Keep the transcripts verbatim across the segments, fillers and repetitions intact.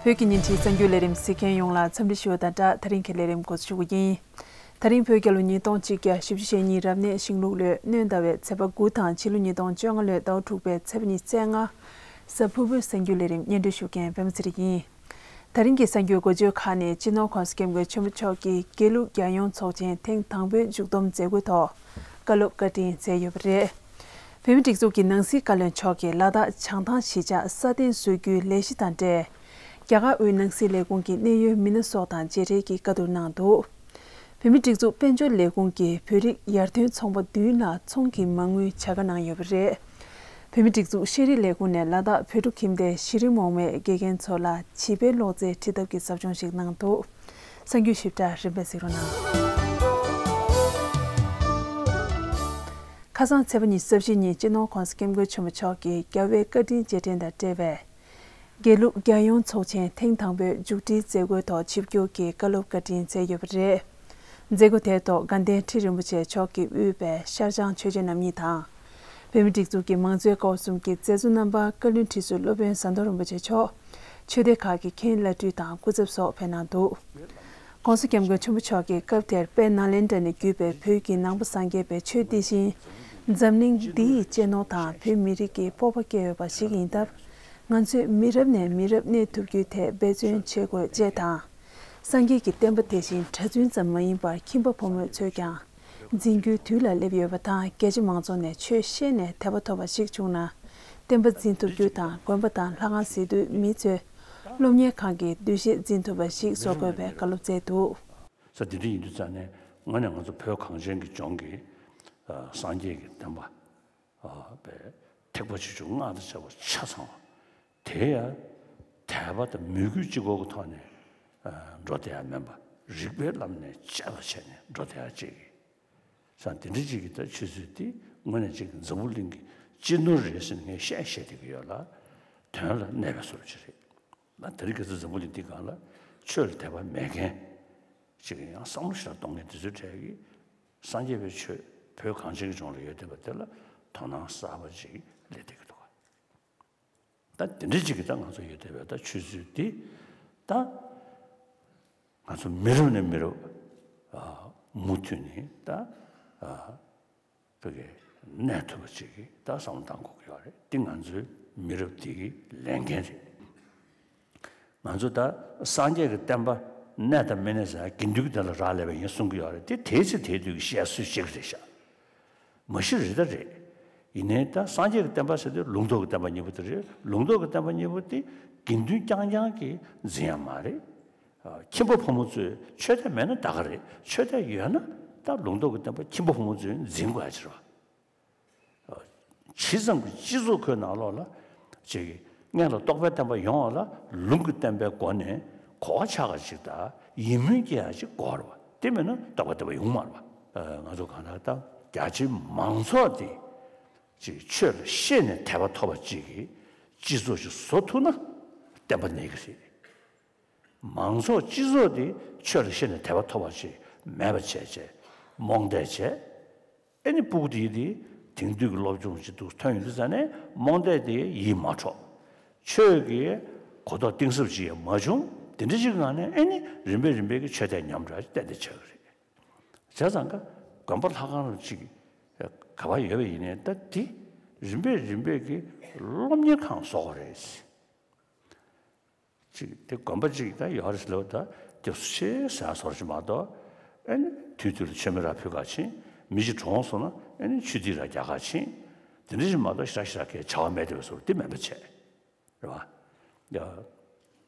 བོད་ཀྱི་ཉིན་བྲིས་གསར་འགྱུར་ལས་རིམ་གཟིགས་མཁན་ཡོངས་ལ་འཚམས་འདྲི་ཞུ་བ་དང་སྦྲགས། ད་རིང་གི་ལས་རིམ་འགོ་འཛུགས་ཞུ་རྒྱུ་ཡིན། ད་རིང་བོད་རྒྱལ་ལོ་ཉིས་སྟོང་གཅིག་བརྒྱ་བཞི་བཅུ་ཞེ་གཉིས་རབ་གནས་ཤིང་ལུག་ལོའི་སྣྲོན་ཟླ་བའི་ཚེས་པ་དགུ་དང་ཕྱི་ལོ་ཉིས་སྟོང་བཅོ་ལྔ་ལོའི་ཟླ་བ་དྲུག་པའི་ཚེས་པ་ཉི་ཤུ་རྩ་ལྔ། གཟའ་ཕུར་བུའི་གསར་འགྱུར་ལས་རིམ་སྙན་སྒྲོན་ཞུ་མཁན་པད་མ་ཚེ་རིང་ཡིན། ད་རིང་གི་གསར་འགྱུར་འགོ་བརྗོད་ཁག་ནི་སྤྱི་ནོར་༸གོང་ས་༸སྐྱབས་མགོན་ཆེན་པོ་མཆོག་གིས་དགེ་ལུགས་རྒྱལ་ཡོངས་ཚོགས་ཆེན་ཐེངས་དང་པོའི་མཇུག་བསྡོམས་མཛད་སྒོའི་ཐོག་བཀའ་སློབ་བཀའ་དྲིན་སྩལ་ཡོད་པ་རེད། བོད་མིའི་སྒྲིག་འཛུགས་ཀྱི་ནང་སྲིད་བཀའ་བློན་མཆོག་གིས་ལ་དྭགས་བྱང་ཐང་གཞིས་ཆགས་སྲ་བརྟན་བཟོ་རྒྱུའི་ལས་གཞི་དང་འབྲེལ། རྒྱ་གར་དབུས་ནང་སྲིད་ལས་ཁུངས་ཀྱི་གནད་ཡོད་མི་སྣ་སོགས་དང་མཇལ་འཕྲད་ཀྱིས་བཀའ་བསྡུར་གནང་འདུག་བོད་མིའི་སྒྲིག་འཛུགས་དཔལ་འབྱོར་ལས་ཁུངས་ཀྱིས་བོད་རིགས་ཡར་ཐོན་ཚོང་པ་བདུན་ལ་ཚོང་གི་མ་དངུལ་བྱ་དགའ་གནང་ཡོད་པ་རེད། བོད་མིའི་སྒྲིག་འཛུགས་ཤེས་རིག་ལས་ཁུངས་ནས་ལ་དྭགས་བོད་ཕྲུག་ཁྱིམ་སྡེའི་གཞི་རིམ་འོག་མའི་དགེ་རྒན་ཚོ་ལ་བྱིས་པའི་གློག་རྫས་འཁྲིད་ཐབས་ཀྱི་ཟབ་སྦྱོང་ཞིག་གནང་འདུག་གསར་འགྱུར་ཞིབ་ཕྲ་རིམ་པས་གཟིགས་རོགས་གནང་། ཁ་སང་ཚེས་པ་ཉི་ཤུ་རྩ་བཞི་ཉིན་སྤྱི་ནོར་༸གོང་ས་༸སྐྱབས་མགོན་ཆེན་པོ་མཆོག་གིས་རྒྱལ་བའི་བཀའ་དྲིན་རྗེས་དྲན་དང་འབྲེལ་བའི་དགེ་ལུགས་རྒྱལ་ཡོངས་ཚོགས་ཆེན་ཐེངས་དང་པོའི་མཇུག་སྒྲིལ་མཛད་སྒོའི་ཐོག་ཆིབས་བསྒྱུར་གྱིས་བཀའ་སློབ་བཀའ་དྲིན་སྩལ་ཡོད་པ་རེད། མཛད་སྒོ་དེའི་ཐོག་དགའ་ལྡན་ཁྲི་རིན་པོ་ཆེ་མཆོག་གིས་དབུས་པའི་ཤར་བྱང་ཆོས་རྗེ་རྣམ་གཉིས་དང་། བོད་མིའི་སྒྲིག་འཛུགས་ཀྱི་མང་གཙོའི་ཀ་བ་གསུམ་གྱི་མཛད་གཙོ་རྣམ་པ་བཀའ་བློན་ཁྲི་ཟུར་སློབ་དཔོན་ཟམ་གདོང་རིན་པོ་ཆེ་མཆོག་ཆོས་སྡེ་ཁག་གི་མཁན་བླ་སྤྲུལ་དང་སྐུ་ཚབ་སོགས་ཕེབས་གནང་འདུག ༸གོང་ས་༸སྐྱབས་མགོན་ཆེན་པོ་མཆོག་གིས་སྐབས་དེར་དཔལ་ནཱ་ལེནྡྲ་ནས་བརྒྱུད་པའི་བོད་ཀྱི་ནང་པ་སངས་རྒྱས་པའི་ཆོས་དེ་བཞིན་འཛམ་གླིང་འདི་ཡི་གཅེས་ནོར་དང་བོད་མི་རིགས་ཀྱི་སྤོབས་པ་སྐྱེ་འོས་པ་ཞིག་ཡིན་སྟབས། ང་ཚོས་མི་རབས་ནས་མི་རབས་གནས་ཐུབ་རྒྱུའི་ཐད་འབད་བརྩོན་བྱེད་དགོས་ཅེས་དང་། སངས་རྒྱས་ཀྱི་བསྟན་པ་དེ་བཞིན་གྲྭ་བཙུན་ཙམ་མ་ཡིན་པར་ཁྱིམ་པ་ཕོ་མོ་ཚོས་ཀྱང་འཛིན་རྒྱུའི་དུས་ལ་སླེབས་ཡོད་པ་དང་། རྒྱ་ཆེ་མང་ཚོགས་ནས་ཆོས་ཤེས་ནས་དད་པ་ཐོབ་པ་ཞིག་བྱུང་ན། བསྟན་པ་འཛིན་ཐུབ་རྒྱུ་དང་། དགོན་པ་དང་ལྷ་ཁང་གཟིགས་དུས་མི་ཚོས་སློབ་གཉེར་ཁང་གི་འདུ་ཤེས་འཛིན་ཐུབ་པ་ཞིག་བཟོ་དགོས་པའི་བཀའ་སློབ་སྩལ་འདུག་ས་དེ་འདྲ་ཡིན་དུས་ཙང་ནས་དངོས་གནས་ང་ཚོ་བོད་གངས་ཅན་གྱི་ལྗོངས་ཀྱི་ཨ་སངས་རྒྱས་ཀྱི་བསྟན་པ་ཨ་པའི་ཐེག་པ་ཆེ་ཆུང་སྔགས་དང་བཅས་པ་ཆ་ཚང་བ་དེ་ཡང་དད་པ་དང་མོས་གུས་གཅིག་པོ་གི་ཐོག་ནས་ཨ་འགྲོ་བསྡད་ཡ་མིན་པ། རིགས་པའི་ལམ་ནས་དཔྱད་པ་བྱས་ནས་འགྲོ་བསྡད་ཡ་གཅིག་གི་ས་དེ་འདྲ་གཅིག་གི་ད་ཆོས་ཚུལ་དེ་དངོས་གནས་གཅིག་འཛམ་བུ་གླིང་གི་སྤྱི་ནོར་རེད་ཟེར་ནས་ངས་བཤད་བཤད་བསྡད་ཀྱི་ཡོད་ལ། དོན་ལ་གནས་པའི་བཟོ་འདྲ་ཅིག་རེད། ད་དེ་རིང་ཁ་སང་འཛམ་བུ་གླིང་འདི་སྒང་ལ་ཆོས་ལ་དད་པ་མེད་མཁན་ཅིག་ཡང་བསམ་བློ་ཞིག་ལ་གཏོང་མཁན་དེ་ཚོའི་གྲས་ཀྱིས་སངས་རྒྱས་པའི་ཆོས་བོད་གངས་ཅན་གྱི་ལྗོངས་ལ་ཡོད་བསྡད་པ་དེ་ལ་དོ་སྣང་གསར་པ་ཅིག་སླེབས་བསྡད་ཀྱི་འདུག་ག་ད་དེ་འདྲ་ཅིག་གིས་ད་ང་ཚོ་ཡོད་བསྡད་པའི་ད་ཆོས་ཚུལ་འདི་ད་ང་ཚོ་མི་རབས་ནས་མི་རབས་ཨ་མུ་མཐུད་ནས་ད་ཨ་བོད་ཀྱི་གནས་ཐུབ་པ་ཅིག་གི་ད་བསམ་བློ་གཏང་དགོས་ཀྱི་ཡོད་རེད། འདི་ང་ཚོའི་མི་རབས་འདི་གི་ལས་འགན་རེད། ང་ཚོ་ད་སངས་རྒྱས་ཀྱི་བསྟན་པ་གནས་དང་མི་གནས་ཟེར་དགེ་འདུན་གྱི་དོན་ལ་རག་ལས་པ་ཡིན་གསུང་གི་ཡོད་རེད། དེ་དེའི་ཚེ་དེའི་དུས་ཀྱི་བཤད་སྲོལ་ཞིག་རེད་ཤག་མ་གཞི་རེད་ད་རེད། ཡིན་ནའི་ད་སངས་རྒྱས་ཀྱི་བསྟན་པ་ཟེར་དུས་ལུང་རྟོགས་ཀྱི་བསྟན་པ་གཉིས་པོ་དེ་རེད། ལུང་རྟོགས་ཀྱི་བསྟན་པ་གཉིས་པོ་དེ་དགེ་འདུན་རྐྱང་རྐྱང་གིས་འཛིན་ཡ་མ་རེད། ཨ་ཁྱིམ་པ་ཕོ་མོ་ཚོས་ཆོས་དད་མེད་ན་ད་ག་རེད། ཆོས་དད་ཡོད་ན་ད་ལུང་རྟོགས་ཀྱི་བསྟན་པ་ཁྱིམ་པ་ཕོ་མོ་ཚོས་འཛིན་དགོས་ཡ་ཅིག་རེད་བ། ཇི་ཙམ་གྱི་སྤྱི་ཚོགས་ཁོའི་ནང་ལོགས་ལ་ཅིག་སྔོན་ལ་རྟོགས་པའི་བསྟན་པ་ཡོང་བ་ལ་ལུང་གི་བསྟན་པའི་སྒོ་ནས་གོ་བ་ཆགས་པ་ཅིག་དང་ཡིད་སྨོན་སྐྱེ་ཡ་ཅིག་དགོས་རེད་བ། དེ་མེད་ན་རྟོགས་པའི་བསྟན་པ་ཡོང་མ་རེད་བ། ཨ་ང་ཚོ་གང་ལྟར་ད་རྒྱ་ཆེའི་མང་ཚོགས་དེ་ཅིག་ཆོས་ལ་ཤེས་ནས་དད་པ་ཐོབ་པ་ཅིག་གི་སྤྱི་ཚོགས་ཤིག་བཟོ་ཐུབ་ན་བསྟན་པ་གནས་ཀྱི་རེད། མང་ཚོགས་སྤྱི་ཚོགས་དེ་ཆོས་ལ་ཤེས་ནས་དད་པ་ཐོབ་པ་ཞིག་མེད་པ་བྱས་བྱས་རྨོངས་དད་བྱས། ཨེ་ནི་སྤུ་གུ་དེ་དེ་དེང་དུས་ཀྱི་སློབ་སྦྱོང་ཅིག་འདུག་ཐོན་ཡོང་དུས་ཙ་ནས་རྨོངས་དད་དེ་ཡིད་མ་འཕྲོག་ཆོས་ཀྱི་གོ་རྟོགས་གཏིང་ཟབ་ཅིག་ཡང་མ་བྱུང་། དེ་འདྲ་ཞིག་གི་ངང་ནས་ཨེ་ནི་རིམ་པས་རིམ་པས་ཀྱི་ཆོས་དད་ཉམས་འགྲོ་ཏན་ཏན་ཆགས་ཀྱི་རེད། བྱས་ཙང་ཀ་དགོན་པ་ལྷ་ཁང་ཅིག་ག་པར་ཡོད་པ་ཡིན་ནའི་ད་དེ་རིམ་པས་རིམ་པས་ཀྱི་སློབ་གཉེར་ཁང་བཟོ་དགོས་རེད། ཅིག་དེ་དགོན་པ་ཅིག་ད་ཡོད་རེད་ཟེར་ལབ་ད་སྐྱབས་སུ་མཆི་ཟེར་བཟོ་འདྲ་ཅིག་མ་གཏོགས། ཨེ་ནི་དུས་དུས་ལ་མཆོད་མེ་ར་ཕུལ་ག་ཕྱིན། མི་གཅིག་གྲོངས་སོང་ན་ཨེ་ནི་ཆུ་ཐིགས་ར་རྒྱག་ག་ཕྱིན། དེ་འདྲ་ཞིག་མ་གཏོགས་ཞེ་དྲག་ཞེ་དྲག་གི་བྱ་བ་མེད་དེ་བཟོ་འདྲ་དེ་མེད་པ་བྱས། རེད་བ། ཡ།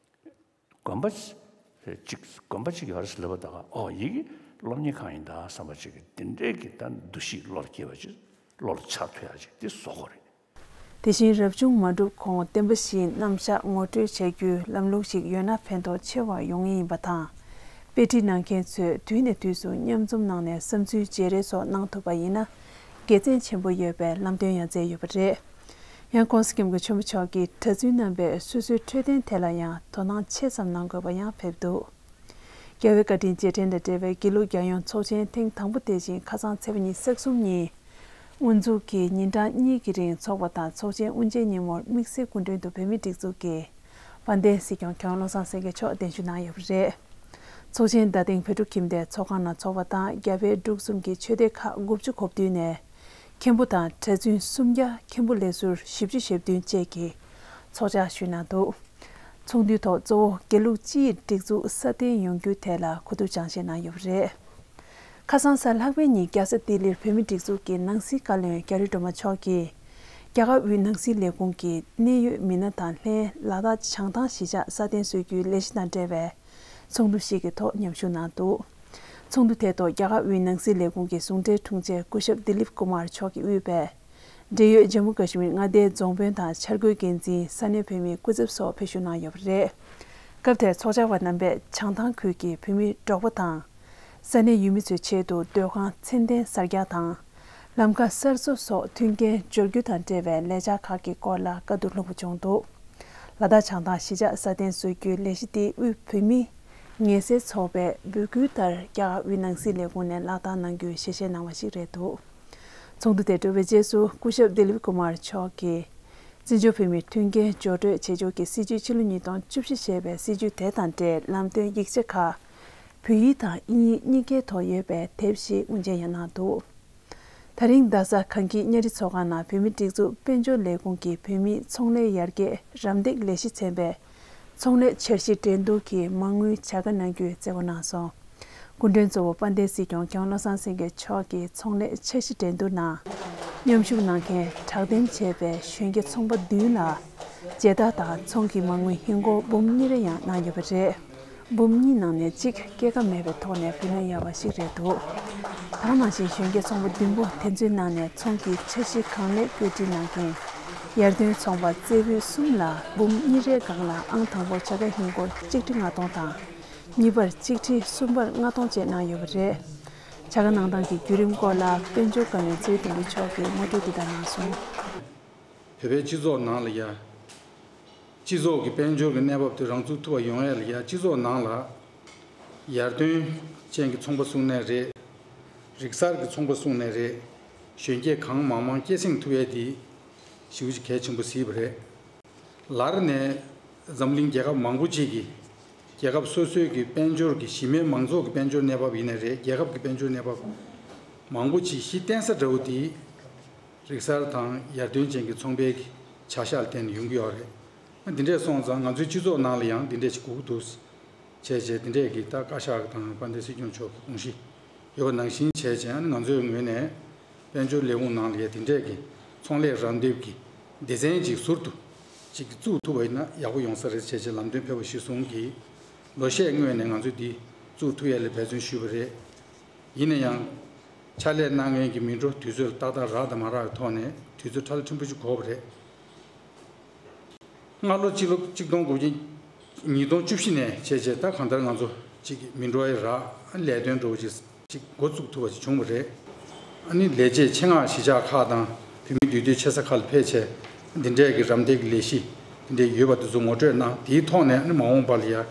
དགོན་པ་ཅིག་དགོན་པ་ཅིག་ཡོད་རེད་ཟེར་ལབ་པ་ད་ག་ཨོ་ཡི་གེ་སློབ་གཉེར་ཁང་ཡིན་ད་བསམ་པ་ཅིག་གི་དེ་འདྲའི་གི་ད་འདུ་ཤེས་བློ་ལ་སྐྱེས་པ་ཅིག་བློ་ལ་འཆར་ཐུབ་ཡ་ཅིག་དེ་བཟོ་དགོས་རེད། དེ་བཞིན་རབ་བྱུང་མ་གྲུབ་གོང་བསྟན་པ་བཞིའི་རྣམ་གཞག་ངོ་སྤྲོད་བྱ་རྒྱུའི་ལམ་ལུགས་ཤིག་ཡོད་ན་ཕན་ཐོགས་ཆེ་བ་ཡོང་ངེས་ཡིན་པ་དང་། དཔེ་ཁྲིད་གནང་མཁན་ཚོས་དུས་ནས་དུས་སུ་མཉམ་འཛོམས་གནང་ནས་བསམ་ཚུལ་བརྗེ་རེས་སོགས་གནང་ཐུབ་པ་ཡིན་ན་དགེ་མཚན་ཆེན་པོ་ཡོད་པའི་ལམ་སྟོན་ཡང་མཛད་ཡོད་པ་རེད། ཡང་༸གོང་ས་༸སྐྱབས་མགོན་ཆེན་པོ་མཆོག་གིས་གྲྭ་བཙུན་རྣམ་པས་སོ་སོའི་འཕྲོད་བསྟེན་ཐད་ལ་ཡང་དོ་སྣང་ཆེ་ཙམ་གནང་དགོས་པ་ཡང་ཕེབས་འདུག་རྒྱལ་བའི་བཀའ་དྲིན་རྗེས་དྲན་དང་འབྲེལ་བའི་དགེ་ལུགས་རྒྱལ་ཡོངས་ཚོགས་ཆེན་ཐེངས་དང་པོ་དེ་བཞིན་ཁ་སང་ཚེས་པ་ཉི་ཤུ་རྩ་གསུམ་ཉིན་དབུ་འཛུགས་ཀྱིས་ཉིན་གྲངས་གཉིས་ཀྱི་རིང་འཚོགས་པ་དང་། ཚོགས་ཆེན་དབུ་འབྱེད་ཉིན་མོར་དམིགས་བསལ་སྐུ་མགྲོན་དུ་བོད་མིའི་སྒྲིག་འཛུགས་ཀྱི་ དཔལ་ལྡན་སྲིད་སྐྱོང་མཁས་དབང་བློ་བཟང་སེང་གེ་མཆོག་གདན་ཞུ་གནང་ཡོད་པ་རེད། ཚོགས་ཆེན་ཟླ་སྟེང་བོད་ཕྲུག་ཁྱིམ་སྡེའི་ཚོགས་ཁང་ནང་འཚོགས་པ་དང་རྒྱ་བལ་འབྲུག་གསུམ་གྱི་ཆོས་སྡེ་ཁག་དགུ་བཅུ་གོ་བདུན་ནས་མཁན་པོ་དང་གྲྭ་བཙུན་སུམ་བརྒྱ། མཁན་པོ་ལས་ཟུར་བཞི་བཅུ་ཞེ་བདུན་བཅས་ཀྱིས་ཚོགས་བཅར་ཞུས་གནང་འདུག་ཚོགས་འདུའི་ཐོག་གཙོ་བོ་དགེ་ལུགས་སྤྱི་ཡི་སྒྲིག་འཛུགས་སྲ་བརྟན་ཡོང་རྒྱུའི་ཐད་ལ་གོ་བསྡུར་སྦྱང་བཤད་གནང་ཡོད་པ་རེད། ཁ་སང་གཟའ་ལྷག་པའི་ཉིན་རྒྱལ་ས་ལྡི་ལིར་བོད་མིའི་སྒྲིག་འཛུགས་ཀྱི་ནང་སྲིད་བཀའ་བློན་རྒྱ་རི་སྒྲོལ་མ་མཆོག་གིས། རྒྱ་གར་དབུས་ནང་སྲིད་ལས་ཁུངས་ཀྱི་གནད་ཡོད་མི་སྣ་དང་ལྷན་ལ་དྭགས་བྱང་ཐང་གཞིས་ཆགས་སྲ་བརྟན་བཟོ་རྒྱུའི་ལས་གཞི་དང་འབྲེལ་བའི་ཚོགས་འདུ་ཞིག་གི་ཐོག་མཉམ་ཞུགས་གནང་འདུག་ཚོགས་འདུ་དེའི་ཐོག་རྒྱ་གར་དབུས་ནང་སྲིད་ལས་ཁུངས་ཀྱི་ཟུང་འབྲེལ་དྲུང་ཆེ་སྐུ་ཞབས་དི་ལིབ་ཀུ་མར་མཆོག་གིས་དབུས་པའི་འབྲེལ་ཡོད་ཇམ་མུ་ཀ་ཤི་མིར་མངའ་སྡེའི་རྫོང་དཔོན་དང་འཆར་འགོད་འགན་འཛིན། ས་གནས་བོད་མིའི་སྐུ་ཚབ་སོགས་ཕེབས་ཞུགས་གནང་ཡོད་པ་རེད། སྐབས་དེར་ཚོགས་བཅར་བ་རྣམ་པས་བྱང་ཐང་ཁུལ་གྱི་བོད་མིའི་འབྲོག་པ་དང་། ས་གནས་ཡུལ་མི་ཚོའི་ཆེད་དུ་སྡོད་ཁང་ཚད་ལྡན་གསར་རྒྱག་དང་། ལམ་ཁ་གསར་བཟོ་སོགས་མཐུན་རྐྱེན་སྦྱོར་རྒྱུ་དང་འབྲེལ་བའི་ལས་འཆར་ཁག་གི་སྐོར་ལ་བཀའ་བསྡུར་ལྷུག་པོ་བྱུང་འདུག་ལ་དྭགས་བྱང་ཐང་གཞིས་ཆགས་སྲ་བརྟན་བཟོ་རྒྱུའི་ལས་གཞི་དེ་དབུས་བོད་མིའི་ངལ་སེལ་ཚོགས་པས་འབོད་སྐུལ་ལྟར་རྒྱ་གར་དབུས་ནང་སྲིད་ལས་ཁུངས་ནས་ལག་བསྟར་གནང་རྒྱུའི་ཞལ་བཞེས་གནང་བ་ཞིག་རེད་འདུག་ཚོགས་འདུ་དེ་གྲུབ་པའི་རྗེས་སུ་སྐུ་ཞབས་དི་ལིབ་ཀུ་མར་མཆོག་གིས། བཙན་བྱོལ་བོད་མིར་མཐུན་རྐྱེན་སྦྱོར་སྤྲོད་བྱེད་ཕྱོགས་ཀྱི་སྲིད་བྱུས་ཕྱི་ལོ་ཉིས་སྟོང་བཅུ་བཞི་ཞེས་པའི་སྲིད་བྱུས་དེ་དང་འབྲེལ་ལམ་སྟོན་ཡིག་ཆ་ཁག་བོད་ཡིག་དང་དབྱིན་ཡིག་གཉིས་ཀའི་ཐོག་ཡོད་པའི་དེབ་ཞིག་དབུ་འབྱེད་ཡང་གནང་འདུག་ད་རིང་རྡ་ས་གངས་སྐྱིད་གཉའ་རི་ཚོགས་ཁང་ནང་བོད་མིའི་སྒྲིག་འཛུགས་དཔལ་འབྱོར་ལས་ཁུངས་ཀྱི་བོད་མིའི་ཚོང་ལས་ཡར་རྒྱས་རམ་འདེགས་ལས་གཞི་ཚན་པས་ཚོང་ལས་འཆར་གཞི་འགྲན་བསྡུར་གྱི་མ་དངུལ་བྱ་དགའ་གནང་རྒྱུའི་བརྩི་བཀུར་གནང་སོང་། སྐུ་མགྲོན་གཙོ་བོ་དཔལ་ལྡན་སྲིད་སྐྱོང་མཁས་དབང་བློ་བཟང་སེང་གེ་མཆོག་གིས་ཚོང་ལས་འཆར་གཞི་འགྲན་བསྡུར་ནང་མཉམ་ཞུགས་གནང་མཁན་གྲགས་ལྡན་བྱས་པའི་གཞོན་སྐྱེས་ཚོང་པ་བདུན་ལ་མཇལ་དར་དང་ཚོང་གི་མ་དངུལ་ཧིན་སྒོར་འབུམ་གཉིས་རེ་ཡང་གནང་ཡོད་པ་རེད། འབུམ་གཉིས་ནང་ནས་གཅིག་སྐྱེད་ཀ་མེད་པའི་ཐོག་ནས་འབུལ་ལོན་ཡོད་པ་ཞིག་རེད་འདུག་ད་ག་ནང་བཞིན་གཞོན་སྐྱེས་ཚོང་པ་བདུན་པོ་དེ་ཚོའི་ནང་ནས་ཚོང་གི་འཆར་གཞི་གང་ལེགས་བཀོད་སྒྲིག་གནང་མཁན་ཡར་ཐོན་ཚོང་པ་རྩེ་ཕུད་གསུམ་ལ་འབུམ་གཉིས་རེའི་སྒང་ལ་ཨང་དང་པོར་བྱ་དགའ་ཧིན་སྒོར་གཅིག་ཁྲི་ལྔ་སྟོང་དང་། གཉིས་པར་གཅིག་ཁྲི། གསུམ་པར་ལྔ་སྟོང་བཅས་གནང་ཡོད་པ་རེད། བྱ་དགའ་གནང་སྟངས་ཀྱི་བརྒྱུད་རིམ་སྐོར་ལ་དཔལ་འབྱོར་བཀའ་བློན་ཚེ་རིང་བསྟན་འཕེལ་མཆོག་གིས་ངོ་སྤྲོད་འདི་ལྟར་གནང་སོང་། བོད་པའི་སྤྱི་ཚོགས་ནང་ལ་ཡ། སྤྱི་ཚོགས་ཀྱི་དཔལ་འབྱོར་གྱི་གནས་བབ་དེ་རང་ཚུགས་ཐུབ་པ་ཡོང་ཡས་ལ་ཡ་སྤྱི་ཚོགས་ནང་ལ་ཡར་ཐོན་ཅན་གྱི་ཚོང་པ་སུ་ནས་རེད། རིག་གསར་གྱི་ཚོང་པ་སུ་ནས་རེད། གཞོན་སྐྱེས་གང་མང་མང་སྐྱེད་སྲིང་ཐུབ་ཡས་དེ་ཞེ་པོ་ཅིག་གལ་ཆེན་པོ་གཟིགས་པ་རེད། ལར་ནས་འཛམ་གླིང་རྒྱལ་ཁབ་མང་པོ་ཅིག་གིས་རྒྱལ་ཁབ་སོ་སོའི་གི་དཔལ་འབྱོར་གྱི་གཞི་མེད་མང་ཚོགས་ཀྱི་དཔལ་འབྱོར་གནས་བབ་ཡིན་ནའི་རེད། རྒྱལ་ཁབ་ཀྱི་དཔལ་འབྱོར་གནས་བབ་མང་པོ་ཅིག་གཞི་རྟེན་ས་འདྲ་བོ་དེ་རིག་གསར་དང་ཡར་ཐོན་ཅན་གྱི་ཚོང་པའི་གི་བྱ་གཞག་ལ་བརྟེན་ནས་ཡོང་གི་ཡོད་རེད། འདི་འདྲས་སོང་ཙང་ང་ཚོའི་སྤྱི་ཚོགས་ནང་ལ་ཡང་འདི་འདྲས་ཅིག་དགོས་ཀྱི་འདུག་བྱས་བྱས་འདི་འདྲས་ཀྱི་ད་བཀའ་ཤག་དང་དཔལ་ལྡན་སྲིད་སྐྱོང་མཆོག་གི་དགོངས་གཞི་ཡོད་པ་ནང་བཞིན་བྱས་བྱས་ང་ཚོའི་ངོས་ནས་དཔལ་འབྱོར་ལས་ཁུངས་ནང་ལ་ཡ་འདི་འདྲས་ཀྱི་ཚོང་ལས་རམ་འདེགས་ཀྱི་སྡེ་ཚན་ཅིག་ཟུར་དུ་ཅིག་བཙུགས་ཐུབ་པ་ཡིན་ན་ཡག་པོ་ཡོང་ས་རེད་བྱས་བྱས་ལམ་སྟོན་ཕེབས་པ་གཞིར་བཟུང་གིས་ལོ་ཤས་སྔོན་ནས་ང་ཚོས་འདི་བཙུགས་ཐུབ་ཡ་ལ་འབད་བརྩོན་ཞུས་པ་རེད། ཡིན་ན་ཡང་། ཕྱག་ལས་གནང་མཁན་གྱི་མི་འགྲོ་དུས་ཚོད་ལ་ཏག་ཏག་རག་དང་མ་རག་གི་ཐོག་ནས་དུས་ཚོད་ཁྲ་ལ་ཕྲན་བུ་ཅིག་འགོར་བ་རེད། སྔ་ལོ་སྤྱི་ལོ་གཅིག་སྟོང་དགུ་བརྒྱ་ཉིས་སྟོང་བཅུ་བཞི་ནས་བྱས་རྗེས་ད་གང་ལྟར་ང་ཚོ་ཅིག་མི་འགྲོ་ཡི་རག་ལས་དོན་འགྲོ་ཅིག་ཅིག་འགོ་བཙུགས་ཐུབ་པ་ཅིག་བྱུང་བ་རེད། ཨ་ནི་ལས་བྱེད་ཆེད་མངགས་གཞིས་ཆགས་ཁག་དང་བོད་མི་འདུས་སྡོད་ཆེ་ས་ཁག་ལ་ཕེབས་བྱས་འདི་འདྲས་ཀྱི་རམ་འདེགས་ཀྱི་ལས་གཞི་འདི་འདྲས་ཡོད་པ་འདི་ཚོ་ངོ་སྤྲོད་གནང་། དེའི་ཐོག་ནས་ཨ་ནི་མ་འོངས་པ་ལ་ཡ། བོད་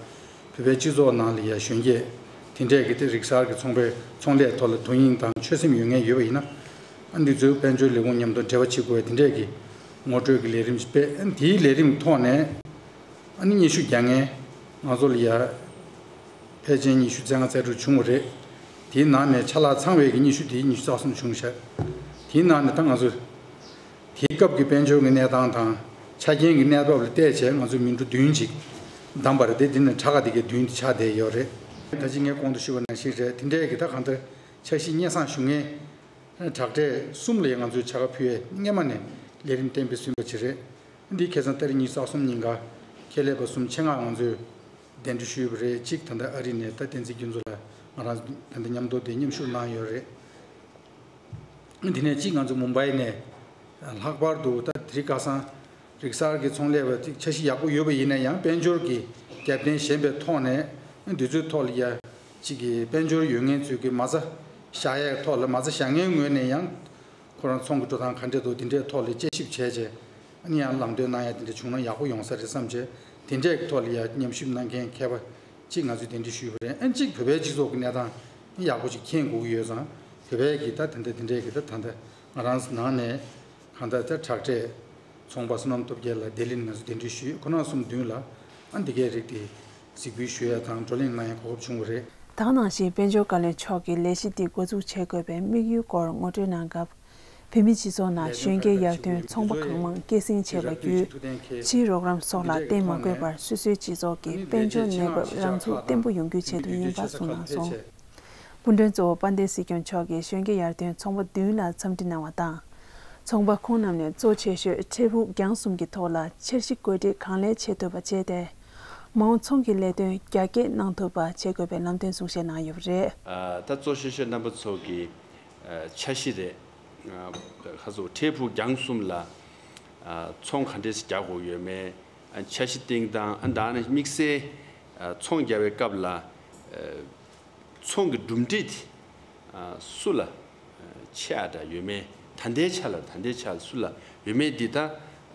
པའི་སྤྱི་ཚོགས་ནང་ལ་ཡ་གཞོན་སྐྱེས་དེ་འདྲས་ཀྱི་དེ་རིག་གསར་གྱི་ཚོང་པའི་ཚོང་ལས་ཐོག་ལ་དོ་དབྱིངས་དང་ཆོད་སེམས་ཡོད་མཁན་ཡོད་པ་ཡིན་ན། ཨ་འདི་ཚོའི་དཔལ་འབྱོར་ལས་ཁུངས་མཉམ་དུ་འབྲེལ་བ་བྱེད་དགོས་པའི་དེ་འདྲས་ཀྱི་ངོ་སྤྲོད་ཀྱི་ལས་རིམ་ཞིག་སྤེལ། ཨ་དེའི་ལས་རིམ་ཐོག་ནས་ཨ་ནི་སྙན་ཞུ་རྒྱག་མཁན་ང་ཚོ་ལ་ཡ་ཕལ་ཆེར་ཉི་ཤུ་རྩ་ལྔ་རྩ་དྲུག་བྱུང་བ་རེད། དེའི་ནང་ནས་ཆ་ལག་ཚང་བའི་གི་སྙན་ཞུ་དེ་ཉི་ཤུ་རྩ་གསུམ་བྱུང་ཤག་དེའི་ནང་ནས་ད་ང་ཚོ། དེའི་སྐབས་ཀྱི་དཔལ་འབྱོར་གྱི་གནས་སྟངས་དང་ཆ་རྐྱེན་གྱི་གནས་བབ་ལ་བལྟས་བྱས་ང་ཚོས་མི་འགྲོ་བདུན་ཅིག་བདམས་པ་རེད་དེ། འདི་ནས་དྲག་ག་དེ་གའི་བདུན་དེ་ཆགས་བསྡད་ཡོད་རེད། ད་ཅི་ངས་གོང་དུ་ཞུས་པ་ནང་བཞིན་རེད། དེ་འདྲས་ཀྱི་ད་གང་ལྟར་འཆར་གཞི་སྙན་སེང་ཞུ་མཁན་དྲག་གྲས་གསུམ་ལ་ཡང་ང་ཚོས་བྱ་དགའ་ཕུལ་ཡས་སྔས་མ་ནས་ལས་རིམ་གཏན་འབེབས་ཟིན་པ་ཅིག་རེད། འདི་ཁ་སང་ཏ་རིག་ཉི་ཤུ་རྩ་གསུམ་ཉིན་ཀ་ཁྱད་ལས་པ་གསུམ་ཆེད་མངགས་ང་ཚོས་གདན་འདྲེན་ཞུས་པ་རེད། གཅིག་ད་ལྟ་ཨ་རི་ནས་ད་བསྟན་འཛིན་ཀུན་བཟང་ལགས་ང་རང་ད་ལྟ་མཉམ་དུ་དེ་མཉམ་ཞུགས་གནང་ཡོད་རེད། དེ་ནས་གཅིག་ང་ཚོ་མུམ་བྷའི་ནས་ལྷག་པར་དུ་ད་དེ་རིང་ཁ་སང་རིག་གསར་གྱི་ཚོང་ལས་པ་ཅིག་འཆར་གཞི་ཡག་པོ་ཡོད་པ་ཡིན་ན་ཡང་དཔལ་འབྱོར་གྱི་རྒྱབ་རྟེན་ཞན་པའི་ཐོག་ནས་དུས་ཚོད་ཐོག་ལ་ཡ་གཅིག་གི་དཔལ་འབྱོར་ཡོད་མཁན་ཚོས་ཀྱི་མ་རྩ་བཞག་ཡའི་ཐོག་ལ་མ་རྩ་བཞག་མཁན་ངོས་ནས་ཡང་ཁོ་རང་ཚོང་གི་འགྲོ་སྟངས་ག་འདྲས་འདུག་དེ་འདྲའི་ཐོག་ལ་དཔྱད་ཞིབ་བྱས་རྗེས་ཨ་ནི་ཡང་ལམ་སྟོན་གནང་ཡ་དེ་འདྲ་བྱུང་ན་ཡག་པོ་ཡོང་ས་རེད་བསམ་བྱས་དེ་འདྲའི་ཐོག་ལ་ཡ་མཉམ་ཞུགས་གནང་མཁན་མཁས་པ་གཅིག་ང་ཚོས་གདན་འདྲེན་ཞུས་པ་རེད། ཨ་གཅིག་བོད་པའི་སྤྱི་ཚོགས་ཀྱི་གནས་སྟངས་ཡག་པོ་ཅིག་མཁྱེན་དགོས་ཀྱི་ཡོད་ཙང་བོད་པའི་གི་ད་དེ་འདྲ་དེ་འདྲའི་གི་ད་ད་ལྟ་ང་རང་ནང་ནས་གང་ལྟར་ད་དྲག་གྲས་ཚོང་པ་བསོད་ནམས་སྟོབས་རྒྱལ་ལགས་ལྡི་ལི་ནས་ང་ཚོས་གདན་འདྲེན་ཞུས། ཁོ་རང་གསུམ་མདུན་ལ་ ཨ་འདི་གའི་རིགས་དེ་གཟིགས་འབུལ་ཞུ་ཡ་དང་བགྲོ་གླེང་གནང་ཡ་གོ་སྐབས་བྱུང་བ་རེད། ད་ག་ནང་བཞིན་དཔལ་འབྱོར་བཀའ་བློན་མཆོག་གིས་ལས་གཞི་འདི་འགོ་འཛུགས་བྱེད་དགོས་པའི་དམིགས་ཡུལ་སྐོར་ངོ་སྤྲོད་གནང་སྐབས། བོད་མིའི་སྤྱི་ཚོགས་ནང་གཞོན་སྐྱེས་ཡར་ཐོན་ཚོང་པ་གང་མང་སྐྱེད་སྲིང་བྱས་པ་བརྒྱུད། ཕྱིའི་རོགས་རམ་སོགས་ལ་བརྟེན་མ་དགོས་པར་སོ་སོའི་སྤྱི་ཚོགས་ཀྱི་དཔལ་འབྱོར་གནས་བབ་རང་ཚུགས་བརྟན་པོ་ཡོང་རྒྱུའི་ཆེད་དུ་ཡིན་པ་གསུངས་གནང་སོང་། སྐུ་མགྲོན་གཙོ་བོ་དཔལ་ལྡན་སྲིད་སྐྱོང་མཆོག་གིས་གཞོན་སྐྱེས་ཡར་ཐོན་ཚོང་པ་བདུན་ལ་འཚམས་འདྲི་གནང་བ་དང་། ཚོང་པ་ཁོང་རྣམས་ནས་གཙོ་ཆེ་ཤོས་འཕྲལ་ཕུགས་རྒྱང་གསུམ་གྱི་ཐོག་ལ་འཆར་གཞི་བཀོད་སྒྲིག་གང་ལེགས་བྱེད་ཐུབ་པ་བྱས་ཏེ། མ་འོངས་ཚོང་གི་ལས་དོན་རྒྱ་སྐྱེད་གནང་ཐུབ་པ་བྱེད་དགོས་པའི་ལམ་སྟོན་གསུང་བཤད་གནང་ཡོད་པ་རེད། ཨ། ད་གཙོ་ཆེ་ཤོས་རྣམ་པ་ཚོ་གི་ཨ་འཆར་གཞི་རེད། ཨ་ཁ་སོ་འཕྲལ་ཕུགས་རྒྱང་གསུམ་ལ་ཨ་ཚོང་ག་འདྲས་རྒྱག་དགོས་ཡོད་མེད། ཨ་འཆར་གཞི་བཏིང་སྟངས། ཨ་ད་ནི་དམིགས་བསལ་ཨ་ཚོང་རྒྱག་པའི་སྐབས་ལ་ཨ་ཚོང་གི་གྲུབ་འབྲས་དེ་ཨ་སུ་ལ་ཨ་ཆེ་བ་འདྲ་ཡོད་མེད། ད་ལྟའི་ཆ་ལ་ད་ལྟའི་ཆ་ལ་སུ་ལ་ཡོད་མེད་འདི་ད་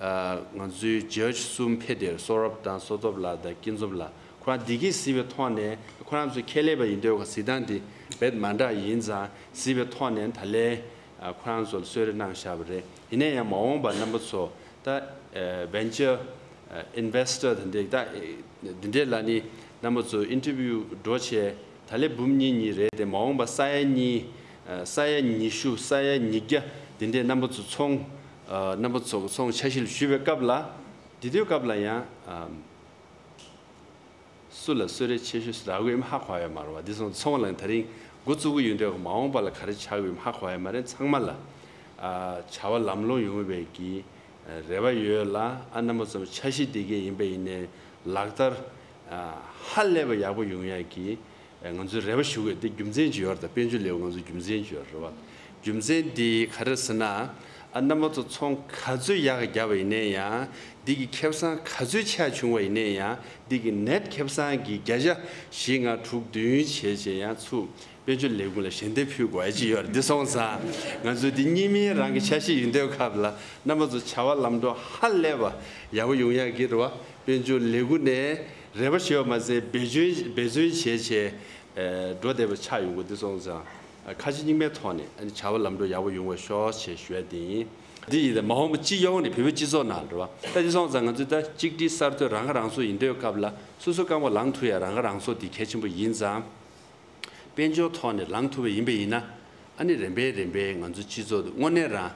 ཨ་ང་ཚོའི་ཇཇ་གསུམ་ཕེབས་ཏེ། སོ་རབ་དང་བསོད་སྟོབས་ལགས་དང་སྐྱིད་འཛོམས་ལགས། ཁོ་རང་འདི་གས་གཟིགས་པའི་ཐོག་ནས། ཁོ་རང་ཚོ་ཁྱད་ལས་པ་ཡིན་དུས་གཟིགས་སྟངས་འདི་རྦད་མ་འདྲ་ཡིན་ཙང་། གཟིགས་པའི་ཐོག་ནས་ད་ལན་ཨ་ཁོ་རང་ཚོ་ལ་གསོལ་རས་གནང་བཞག་པ་རེད། ཡིན་ན་ཡང་མ་འོངས་པ་རྣམ་པ་ཚོ་ད་ཨ་venture ཨ་investor དེ་འདྲས་ད་ཨ་འདི་འདྲས་ལ་ནི་རྣམ་པ་ཚོ་interview འགྲོ་བྱས། ད་ལན་འབུམ་གཉིས་གཉིས་རེད་དེ། མ་འོངས་པ་ས་ཡ་གཉིས། ཨ་ས་ཡ་ཉི་ཤུ། ས་ཡ་ཉིས་བརྒྱ། འདི་འདྲས་རྣམ་པ་ཚོ་ཚོང་ཨ་རྣམ་པ་ཚོ་ཚོང་འཆར་གཞི་ལ་ཞུགས་པའི་སྐབས་ལ། འདི་དུས་སྐབས་ལ་ཡང་ཨ་སུ་ལ་གསོལ་རས་ཆེ་ཤོས་རག་གི་ཡོད་མེད་ཧ་གོ་ཡ་མ་རེད་པ། འདི་སོང་ཚོང་ལ་ད་རིང་འགོ་བཙུགས་ཀྱི་ཡོད་འདུག་མ་འོངས་པ་ལ་ག་རེ་ཆགས་ཀྱི་ཡོད་མེད་ཧ་གོ་ཡ་མ་རེད། ཚང་མ་ལ་ཨ་བྱ་བ་ལམ་ལྷོང་ཡོང་བའི་གི་རེ་བ་ཡོད་ལ། ཨ་རྣམ་པ་ཚོ་འཆར་གཞི་འདི་གས་ཡིན་པ་ཡིན་ནའི་ལག་བསྟར་ཨ་ཧ་ལས་པ་ཡག་པོ་ཡོང་ཡ་གི་ང་ཚོས་རེ་བ་ཞུ་དགོས། འདི་རྒྱུ་མཚན་ཅིག་ཡོད་རེད། ད་དཔལ་འབྱོར་ལས་ཁུངས་ང་ཚོ་རྒྱུ་མཚན་ཅིག་ཡོད་རེད་པ། རྒྱུ་མཚན་འདི་ག་རེ་ཟེར་ན། ཨ་རྣམ་པ་ཚོ་ཚོང་ག་ཚོད་ཡག་ག་བརྒྱབ་པ་ཡིན་ནའི་ཡང་། འདི་གི་ཁེ་བཟང་ག་ཚོད་ཆེ་བྱུང་བ་ཡིན་ནའི་ཡང་། འདི་གི་net ཁེ་བཟང་གི་བརྒྱ་ཆ་བཞི་ལྔ་དྲུག་བདུན་བྱས་བྱས་ཡང་ཚུར་དཔལ་འབྱོར་ལས་ཁུངས་ལ་ཞལ་འདེབས་ཕུལ་དགོས་ཡ་ཅིག་ཡོད་རེད། འདི་སོང་ཙང་ང་ཚོ་འདི་གཉིས་མིན་རང་གི་འཆར་གཞི་ཡིན་དུས་སྐབས་ལ། རྣམ་པ་ཚོ་བྱ་བ་ལམ་འགྲོ་ཧ་ལས་པ་ཡག་པོ་ཡོང་ཡ་གི་རེད་པ། དཔལ་འབྱོར་ལས་ཁུངས་ནས་རེ་བ་ཞུ་བ་མ་ཟད་འབད་བརྩོན་འབད་བརྩོན་བྱས་བྱས་ཨ་འགྲོ་བསྡད་པ་ཆགས་ཡོང་གི། འདི་སོང་ཙང་ཨ་ཁ་ཞེ་གཉིས་མེད་ཐོག་ནས་ཨ་ནི་བྱ་བ་ལམ་འགྲོ་ཡག་པོ་ཡོང་བ་ཤོག་ཅེས་ཞུ་ཡ་དེ་ཡིན། འདི་ཡིན་ད་མ་འོངས་པ་སྤྱི་ཡོངས་ནས་བོད་པའི་སྤྱི་ཚོགས་ནང་རེད་པ། ད་འདི་སོང་ཙང་ང་ཚོས་ད་གཅིག་སྒྲིལ་གསར་གཏོད་རང་ཁ་རང་གསོ་ཡིན་དུས་སྐབས་ལ། སོ་སོ་རྐང་པ་ལངས་ཐུབ་ཡ་རང་ཁ་རང་གསོ་འདི་གལ་ཆེན་པོ་ཡིན་ཙང་། དཔལ་འབྱོར་ཐོག་ནས་ལངས་ཐུབ་པ་ཡིན་པ་ཡིན་ན། ཨ་ནི་རིམ་པས་རིམ་པས་ང་ཚོའི་སྤྱི་ཚོགས་དེ་དངོས་གནས་རང་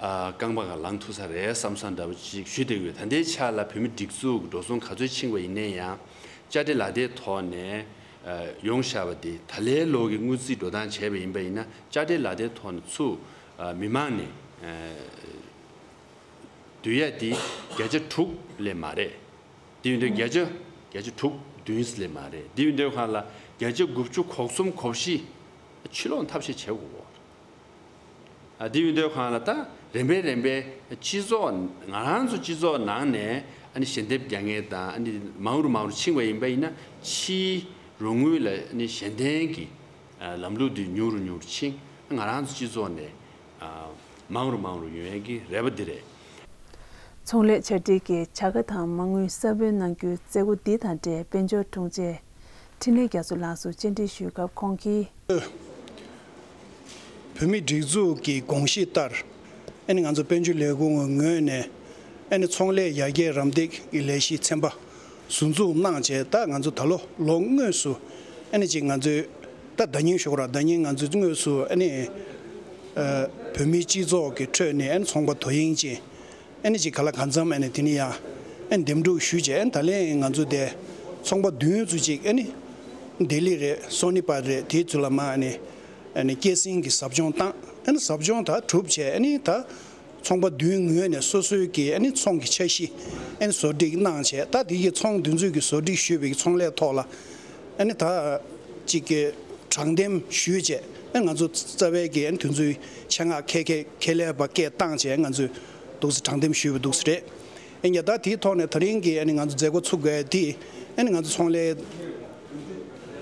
ཨ་རྐང་པ་སྒང་ལངས་ཐུབ་ས་རེད་བསམ་བསམ་འདྲ་པོ་ཅིག་ཞུ་བསྡད་ཡོད། ད་ལྟའི་ཆ་ལ་བོད་མི་སྒྲིག་འཛུགས་ཀྱི་འགྲོ་སོང་ག་ཚོད་ཕྱིན་པ་ཡིན་ནའི་ཡང་། དཔྱ་ཁྲལ་ལག་དེབ་ཐོག་ནས་ཨ་ཡོང་བཞག་པ་དེ་ད་ལོའི་ལོ་གི་དངུལ་རྩིས་འགྲོ་སྟངས་བྱས་པ་ཡིན་པ་ཡིན་ན། དཔྱ་ཁྲལ་ལག་དེབ་ཐོག་ནས་ཚུར་ཨ་མི་མང་ནས་ཨ་བསྡུ་ཡ་དེ་བརྒྱ་ཆ་དྲུག་ལས་མ་རེད། དེ་ཡིན་དུས་བརྒྱ་ཆ་བརྒྱ་ཆ་དྲུག་བདུན་ཙམ་ལས་མ་རེད། དེ་ཡིན་དུས་སྒང་ལ་བརྒྱ་ཆ་དགུ་བཅུ་གོ་གསུམ་གོ་བཞི་ཕྱིར་ལོག་ཐབས་ཤེས་བྱེད་དགོས། ཨ་དེ་ཡིན་དུས་སྒང་ལ་ད་རིམ་པས་རིམ་པས་སྤྱི་ཚོགས་ང་རང་ཚོ་སྤྱི་ཚོགས་ནང་ནས་ཨ་ནི་ཞལ་འདེབས་རྒྱག་མཁན་དང་། ཨ་ནི་མང་རུ་མང་རུ་ཕྱིན་པ་ཡིན་པ་ཡིན་ན། ཕྱིའི་རོགས་དངུལ་ལ་ཨ་ནི་གཞན་ལྡན་གྱི་ཨ་ལམ་ལུགས་འདི་ཉུང་རུ་ཉུང་རུ་ཕྱིན། ང་རང་ཚོ་སྤྱི་ཚོགས་ནས་ཨ་མང་རུ་མང་རུ་ཡོང་ཡས་ཀྱི་རེ་བ་འདི་རེད། ཚོང་ལས་ཆ་སྒྲིག་གི་བྱ་དགའ་དང་མ་དངུལ་གསར་སྤེལ་གནང་རྒྱུའི་མཛད་སྒོ་འདི་དང་འབྲེལ། དཔལ་འབྱོར་དྲུང་ཆེ་འཕྲིན་ལས་རྒྱ་མཚོ་ལགས་སུ་བཅར་འདྲི་ཞུས་སྐབས་ཁོང་གིས། བོད་མིའི་སྒྲིག་འཛུགས་ཀྱི་དགོངས་གཞི་ལྟར། ཨ་ནི་ང་ཚོ་དཔལ་འབྱོར་ལས་ཁུངས་ཀྱི་ངོས་ནས་ཨ་ནི་ཚོང་ལས་ཡར་རྒྱས་རམ་འདེགས་ཀྱི་ལས་གཞི་ཚན་པ་ཟུར་འཛུགས་གནང་བྱས། ད་ང་ཚོ་ད་ལོ་ལོ་དངོས་སུ་ཨ་ནི་ཅིག་ང་ཚོས་ད་ཟླ་ཉིན་ཞུ་དགོས་རེད། ཟླ་ཉིན་ང་ཚོས་དངོས་སུ་ཨ་ནི་ཨ་བོད་མིའི་སྤྱི་ཚོགས་ཀྱི་ཁྲོད་ནས་ཨ་ནི་ཚོང་པ་དོ་དབྱིངས་ཅན་ཨ་ནི་ཅིག་ག་ལ་གང་འཚམ་ཨ་ནི་དེ་ནི་ཡང་ཨ་ནི་འདེམས་སྒྲུག་ཞུས་བྱས། ཨ་ནི་ད་ལན་ང་ཚོ་དེ་ཚོང་པ་བདུན་ཙམ་ཅིག་ཨ་ནི་ལྡི་ལི་རེད། སོ་ནི་པད་རེད། དེའི་ཚུར་ལ་མར་ཨ་ནི་ཨ་ནི་སྐྱེད་སྲིང་གི་ཟབ་སྦྱོང་བཏང་། ཨ་ནི་ཟབ་སྦྱོང་ད་གྲུབ་བྱས། ཨ་ནི་ད་ཚོང་པ་བདུན་ངོས་ནས་སོ་སོའི་གི་ཨ་ནི་ཚོང་གི་འཆར་གཞི་ཨ་ནི་བཟོ་སྒྲིག་གནང་བྱས། ད་དེ་གི་ཚོང་དེ་ཚོའི་གི་བཟོ་སྒྲིག་ཞུས་པའི་གི་ཚོང་ལས་ཐོག་ལ་ཨ་ནི་ད་ཅིག་གི་དྲང་འདེམས་ཞུས་བྱས། ཨ་ང་ཚོ་རྩ་བའི་གི་ཨ་ནི་དེ་ཚོའི་ཆེད་མངགས་ཁེ་ཁེ་ཁེ་ལས་པ་སྐད་བཏང་བྱས། ང་ཚོས་འདུག་སེ་དྲང་འདེམས་ཞུས་པ་འདུག་སེ་རེད། ཨ་ཉ་ད་དེའི་ཐོག་ནས་ད་རིང་གི་ཨ་ནི་ང་ཚོ་མཛད་སྒོ་ཚུགས་དགོས་དེ། ཨ་ནི་ང་ཚོ་ཚོང་ལས་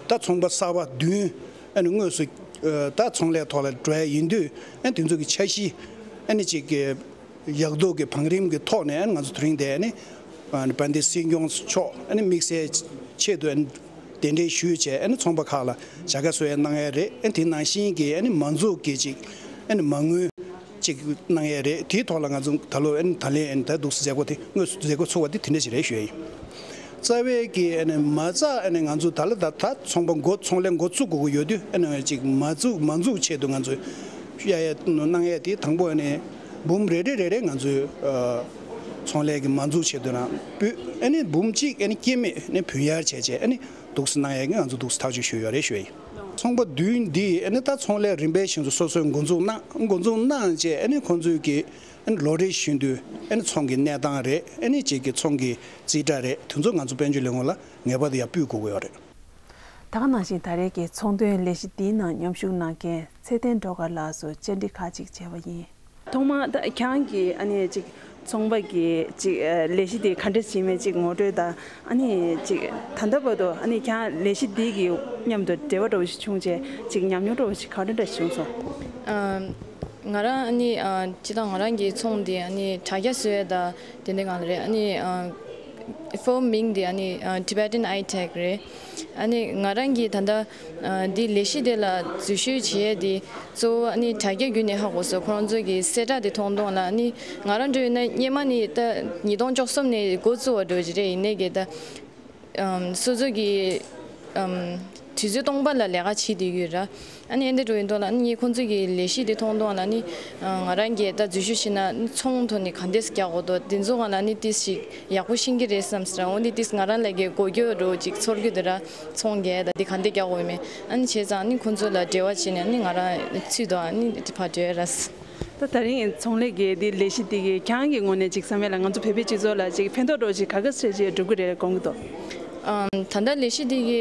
ད་ཚོང་པ་གསར་པ་བདུན་ཨ་ནི་དངོས་སུ་ཨ་ད་ཚོང་ལས་ཐོག་ལ་འགྲོ་ཡ་ཡིན་དུས། ཨ་ནི་དེ་ཚོ་གི་འཆར་གཞི་ཨ་ནི་ཅིག་གི་ཡག་སྡུག་གི་བང་རིམ་གྱི་ཐོག་ནས། ཨ་ནི་ང་ཚོ་དེ་རིང་དེ་ཨ་ནི་ཨ་ནི་དཔལ་ལྡན་སྲིད་སྐྱོང་མཆོག་ཨ་ནི་དམིགས་བསལ་ཆེད་དུ་ཨ་ནི་གདན་འདྲེན་ཞུས་བྱས། ཨ་ནི་ཚོང་པ་ཁག་ལ་བྱ་དགའ་གསོལ་ཡ་གནང་ཡ་རེད། ཨ་ནི་དེ་ནང་བཞིན་གྱི་ཨ་ནི་མ་འཛུགས་ཀྱི་ཅིག་ཨ་ནི་མ་དངུལ་ཅིག་གནང་ཡ་རེད། དེའི་ཐོག་ལ་ང་ཚོ་ད་ལོ་ཨ་ནི་ད་ལན་ཨ་ནི་ད་འདུག་སེ་མཛད་སྒོ་དེ་དངོས་སུ་མཛད་སྒོ་ཚུགས་པ་དེ་དེ་འདྲ་ཞིག་རེད་ཞུ་ཡ་ཡིན། རྩ་བའི་གི་ཨ་ནི་མ་རྩ་ཨ་ནི་ང་ཚོ་ད་ལ་ད་ད་ཚོང་པ་འགོ་ཚོང་ལས་འགོ་བཙུགས་དགོས་ཀྱི་ཡོད་དུས་ཨ་ནི་ཅིག་མ་འཛུགས་མ་འཛུགས་ཆེད་དུ་ང་ཚོ་ཡ་ཡ་གནང་ཡ་དེ་དང་པོ་ཨ་ནི་འབུམ་རེ་རེ་རེ་རེ་ང་ཚོས་ཨ་ཚོང་ལས་ཀྱི་མ་འཛུགས་ཆེད་དུ་ན་སྤུས་ཨ་ནི་འབུམ་གཅིག་ཨ་ནི་སྐྱེད་མེད་ཨ་ནི་བུན་གཡར་བྱས་བྱས་ཨ་ནི་འདུག་སེ་གནང་ཡ་གི་ང་ཚོ་འདུག་སེ་ཐག་གཅོད་ཞུས་ཡོད་རེད་ཞུ་ཡ་ཡིན། ཚོང་པ་བདུན་འདིས་ཨ་ནི་ད་ཚོང་ལས་རིམ་པས་བཞིན་དུ་སོ་སོའི་འགོ་འཛུགས་གནང་འགོ་འཛུགས་གནང་བྱས་ཨ་ནི་ཁོང་ཚོས་ཀྱི་ཨ་ནི་ལོ་རེ་བཞིན་དུ་ཨ་ནི་ཚོང་གི་གནས་སྟངས་རེད། ཨ་ནི་གཅིག་གི་ཚོང་གི་རྩིས་ཁྲ་རེད། དེ་ཚོ་ང་ཚོ་དཔལ་འབྱོར་ལས་ཁུངས་ལ་ངེས་པར་དུ་ཡར་སྤུས་དགོས་ཀྱི་ཡོད་རེད། ད་ག་ནང་བཞིན་ད་རེས་ཀྱི་ཚོང་དོན་ལས་གཞི་འདིའི་ནང་མཉམ་ཞུགས་གནང་མཁན་ཚེ་བརྟན་སྒྲོལ་དཀར་ལགས་སུ་བཅར་འདྲི་ཁག་ཅིག་བྱས་པ་ཡིན། ཐོག་མར་ད་ཁྱེད་རང་གིས་ཨ་ནི་ཅིག་ཚོང་པ་གི་ཅིག་ཨ་ལས་གཞི་དེ་ག་འདྲས་བྱེད་མིན་ཅིག་ངོ་སྤྲོད་དང་ཨ་ནི་ཅིག་ད་ལྟ་བར་དུ་ཨ་ནི་ཁྱེད་རང་ལས་གཞི་འདི་གི་མཉམ་དུ་འབྲེལ་བ་འདྲ་བོ་ཞིག་བྱུང་བྱས་ཅིག་ཉམས་མྱོང་འདྲ་བོ་ཞིག་ག་འདྲ་འདྲ་བྱུང་སོང་། ཨ་ང་རང་ཨ་ནི་ཨ་སྤྱིར་བཏང་ང་རང་གི་ཚོང་འདི་ཨ་ནི་དྲ་རྒྱ་བཟོ་ཡས་དང་དེ་འདྲ་སྒང་ལ་རེད། ཨ་ནི་ཨ་ཕོམ་མིང་འདི་ཨ་ནི་ཨ་Tibetan Eye Tech རེད། ཨ་ནི་ང་རང་གིས་ད་ལྟ་ཨ་འདི་ལས་གཞི་དེ་ལ་འཛུལ་ཞུགས་བྱེད་ཡས་དེ་གཙོ་བོ་ཨ་ནི་དྲ་རྒྱ་བརྒྱུད་ནས་ཧ་གོ་སོང་། ཁོ་རང་ཚོ་གི་གསལ་བསྒྲགས་དེ་མཐོང་དོན་ལ་ཨ་ནི་ང་རང་འདྲ་བོ་ཡིན་ན་སྔོན་མ་ནས་ད་ཉིས་སྟོང་བཅུ་གསུམ་ནས་འགོ་བཙུགས་པ་འདྲ་བོ་ཅིག་རེད། ཡིན་ནའི་གི་ད་ཨམ་སོ་སོ་གི་ཨམ་དུས་ཚོད་སྟོང་པ་ལ་ལས་ཀ་བྱེད་བསྡད་ཡོད་ར། ཨ་ནི་ཨེ་འདྲ་འགྲོ་ཡིན་དོན་ལ་ཨ་ནི་ཁོང་ཚོ་གི་ལས་གཞི་དེ་མཐོང་དོན་ལ་ཨ་ནི་ང་རང་གིས་ད་འཛུལ་ཞུགས་བྱས་ན་ཚོང་ཐོག་ནས་ག་འདྲས་རྒྱག་དགོས་འདུག་དེ་ཚོ་སྒང་ལ་ཨ་ནི་ཏིས་ཞིག་ཡག་པོ་ཤེས་ཀྱི་རེད་བསམ་སོང་། འོ་འདི་ཏིས་ང་རང་ལ་གི་གོ་རྒྱུ་འདྲ་བོ་ཅིག་ཚོར་གྱི་འདུག་ར། ཚོང་རྒྱག་ད་འདི་ག་འདྲས་རྒྱག་དགོས་མིན་ཨ་ནི་བྱས་ཙང་ཨ་ནི་ཁོང་ཚོ་ལ་འབྲེལ་བ་བྱས་ནས་ཨ་ནི་ང་རང་ཚུད་དོ་ཨ་ནི་དེ་ཕར་འབྲེལ་ར། ད་ད་རིང་ཚོང་ལས་ཀྱི་འདི་ལས་གཞི་འདི་གི་ཁྱེད་རང་གི་ངོས་ནས་ཅིག་བསམ་ཡས་ལ་ང་ཚོ་བོད་པའི་སྤྱི་ཚོགས་ལ་ཅིག་ཕན་ཐོགས་འདྲ་བོ་ཅིག་ག་ག་ཚོད་ཅིག་འགྲོ་གི་རེད་དགོངས་ཀྱི་འདུག་ཨམ་ད་ལྟ་ལས་གཞི་འདི་གི་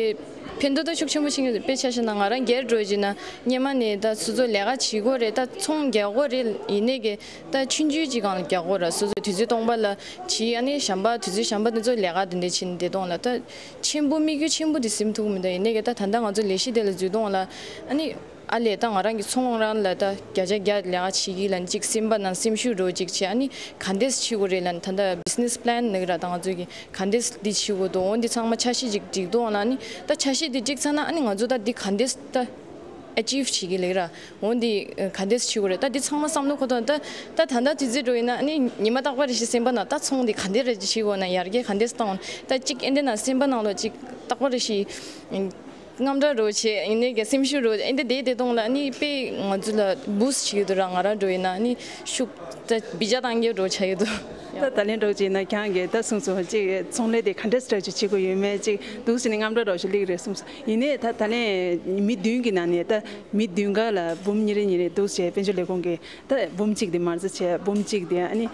ཕན་ཐོགས་ད་ཤུགས་ཆེན་པོ་ཕྱིན་ཡོད། དཔེ་ཆ་བཞག་ན་ང་རང་སྒེར་འགྲོ་བྱས་ན་སྔོན་མ་ནས་ད་སོ་སོ་ལས་ཀ་བྱེད་དགོས་རེད། ད་ཚོང་རྒྱག་དགོས་རེད། ཡིན་ནའི་གི་ད་ཆུང་ཆུང་ཅིག་སྒང་ལ་རྒྱག་དགོས་ར། སོ་སོ་དུས་ཚོད་སྟོང་པ་ལ་བྱེད་ཨ་ནི་གཞན་པ་དུས་ཚོད་གཞན་པ་དེ་ཚོ་ལས་ཀ་དེ་འདྲ་བྱེད་ནས་བསྡད་དོན་ལ་ད་ཆེན་པོ་དམིགས་ཡུལ་ཆེན་པོ་དེ་སེམས་ཐུག་མི་འདུག་ཡིན་ནའི་གི་ད་ད་ལྟ་ང་ཚོ་ལས་གཞི་དེ་ལ་འཛུལ་དོན་ལ་ཨ་ནི། ཨ་ལས་ད་ང་རང་གི་ཚོང་རང་ལ་ད་བརྒྱ་ཆ་བརྒྱ་ལས་ཀ་བྱེད་ཀྱི་ལ་ཅིག་སེམས་པ་ནང་སེམས་ཤུགས་འདྲ་བོ་ཅིག་བྱས། ཨ་ནི་ག་འདྲས་བྱེད་དགོས་རེད་ལ་ད་ལྟ་business plan ནི་ར་ད་ང་ཚོ་གི་ག་འདྲས་འདི་བྱེད་དགོས་འདུག་འོ་འདི་ཚང་མ་འཆར་གཞི་ཅིག་སྒྲིག་འདུག་ལ་ཨ་ནི་ད་འཆར་གཞི་འདི་སྒྲིག་ཚར་ན་ཨ་ནི་ང་ཚོ་ད་འདི་ག་འདྲས་ད་achieve བྱེད་ཀྱི་ལེགས་ར། འོ་འདི་ག་འདྲས་བྱེད་དགོས་རེད། ད་འདི་ཚང་མ་བསམ་བློ་འཁོར་དང་ད་ད་ད་ལྟ་དུས་ཚོད་འགྲོ་ཡིན་ན་ཨ་ནི་ཉི་མ་རྟག་པ་རེ་བཞིན་སེམས་པ་ནང་ད་ཚོང་འདི་ག་འདྲས་རེ་བྱེད་དགོས་ན་ཡར་རྒྱས་ག་འདྲས་གཏོང་ད་ཅིག་ཨེ་འདྲས་ན་སེམས་པ་ནང་ལ་ཅིག་རྟག་པ་རེ་བཞིན། དངངས་སྐྲག་འདྲ་བོ་བྱས་ཡིན་ནའི་གི་སེམས་ཤུགས་འདྲ་བོ་ཨེ་འདྲ་བསྡད་བསྡད་གཏོང་ལ་ཨ་ནི་དཔེ་ང་ཚོ་ལ་boost བྱེད་ཀྱི་འདུག་ར། ང་རང་འདྲ་བོ་ཡིན་ན་ཨ་ནི་ཤུགས་ད་བི་ཇ་བཏང་རྒྱུ་འདྲ་བོ་ཆགས་ཀྱི་འདུག་ད་ད་ལན་འདྲ་བོ་བྱས་ན་ཁྱེད་རང་གིས་ད་གསུངས་སོང་། ཅིག་ཚོང་ལས་དེ་ག་འདྲ་structure བྱེད་དགོས་ཡོད་མེད་ཅིག་འདུག་ཟེར་ནས་དངངས་སྐྲག་འདྲ་བོ་ཞིག་སླེབས་རེད་གསུངས་སོང་། ཡིན་ནའི་ད་ད་ལན་མི་བདུན་གྱི་ནང་ནས་ད་མི་བདུན་ག་ལ་འབུམ་གཉིས་རེ་གཉིས་རེ་འདུག་ཟེར་དཔལ་འབྱོར་ལས་ཁུངས་ཀྱིས། ད་འབུམ་གཅིག་དེ་མ་རྩ་བྱས། འབུམ་གཅིག་དེ་ཨ་ནི་